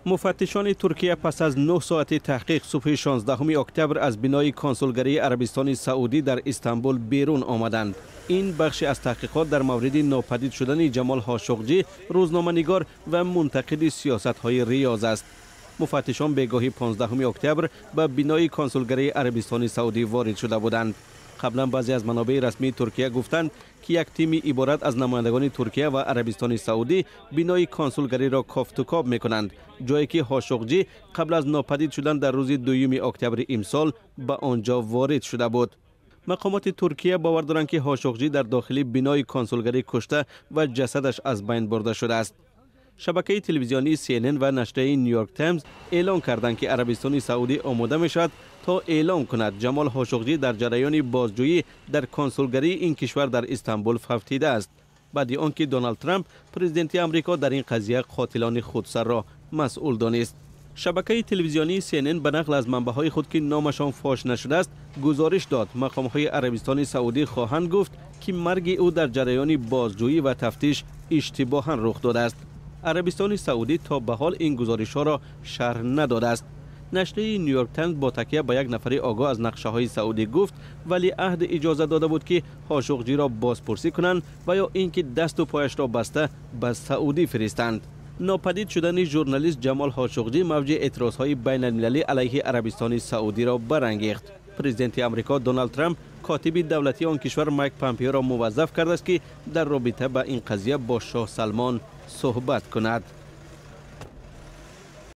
Муфаттишони Туркия пас аз 9 соати таҳқиқ субҳи 16 октябр аз бинои консулгарии Арабистони Саудӣ дар Истанбул берун омаданд. Ин бахши аз таҳқиқот дар мавриди нопадид шудани Ҷамол Ҳошуқҷӣ, рӯзноманигор ва мунтақиди сиёсатҳои Риёз аст. Муфаттишон бегоҳи 15 октябр ба бинои консулгарии Арабистони Саудӣ ворид шуда буданд. Қаблан баъзе аз манобеи расмии Туркия гуфтанд, ки як тими иборат аз намояндагони Туркия ва Арабистони Саудӣ бинои консулгариро кофтукоб мекунанд, ҷое ки Ҳошуқҷӣ қабл аз нопадид шудан дар рӯзи 2 октябри имсол ба он ҷо ворид шуда буд. Мақомоти Туркия бовар доранд, ки Ҳошуқҷӣ дар дохили бинои консулгарӣ кушта ва ҷасадаш аз байн бурда шудааст. Шабакаи телевизионии CNN ва нашрияи Нью Йорк Таймз эълон карданд, ки Арабистони Саудӣ омода мешавад то эълон кунад Ҷамол Ҳошуқҷӣ дар ҷараёни бозҷӯӣ дар консулгарии ин кишвар дар Истанбул фавтидааст, баъди он ки Доналд Трамп, президенти Амрико, дар ин қазия қотилони худсарро масъул донист. Шабакаи телевизионии CNN ба нақл аз манбаъҳои худ, ки номашон фош нашудааст, гузориш дод, мақомҳои Арабистони Саудӣ хоҳанд гуфт, ки марги ӯ дар ҷараёни бозҷӯӣ ва тафтиш иштибоҳан рух додааст. Арабистони Саудӣ то ба ҳол ин гузоришҳоро шарҳ надодааст. Нашрияи Нью Йорк Таймз бо такя ба як нафари огоҳ аз нақшаҳои Саудӣ гуфт, валиаҳд иҷоза дода буд, ки Ҳошуқҷиро бозпурсӣ кунанд ва ё ин ки дасту пояшро баста ба Саудӣ фиристанд. Нопадид шудани журналист Ҷамол Ҳошуқҷӣ мавҷи эътирозҳои байналмилалӣ алайҳи Арабистони Саудиро барангехт. Президенти Амрико Доналд Трамп котиби давлатии он кишвар Майк Помпеоро муваззаф кардааст, ки дар робита ба ин қазия бо шоҳ Салмон суҳбат кунад.